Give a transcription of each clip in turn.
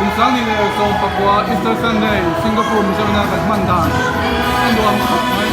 Kum 2019 Easter Sunday Singapore Mizorama kan hman dan a nuam khawp mai.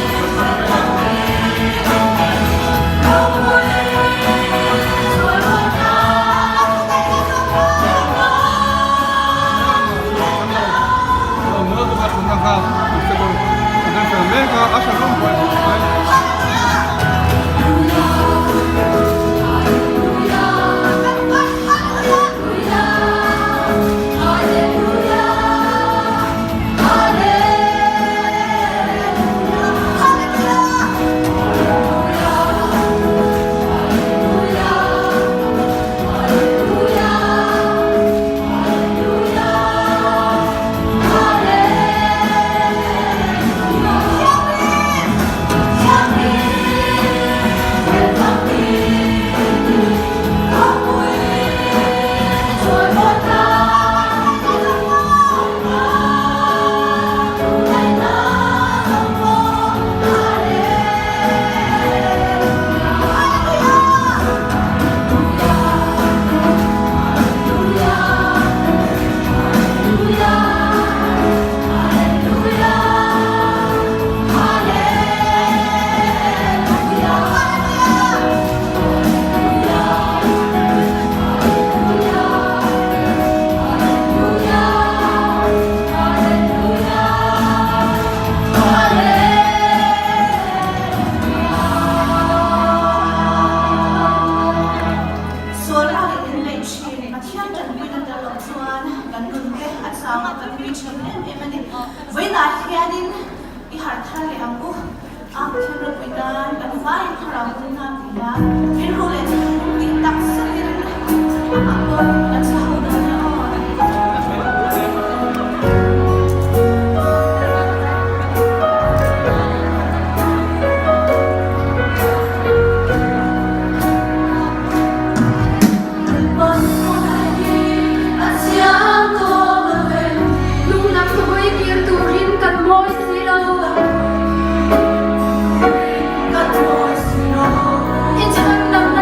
Sual a leh kan neih thin. Pathian tanpuina tel loh chuan kan nun te a chang a, kan nui thin em em a ni. Vawiinah hianin i harh thar leh ang u. A Pathian ropui nan kan vaiin thlarau hun nan ti a, rilru leh thinlung tih tak zetin amah pawh kan sa ho dawn e aw. Lunglam ka hawi kir turin kan mawi si lo. I chhandamna.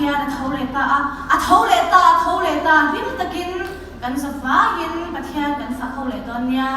hian a tho leh ta a, a tho leh ta, a tho leh ta, hlim takin kan zavaiin Pathian kan fak ho leh dawn nia.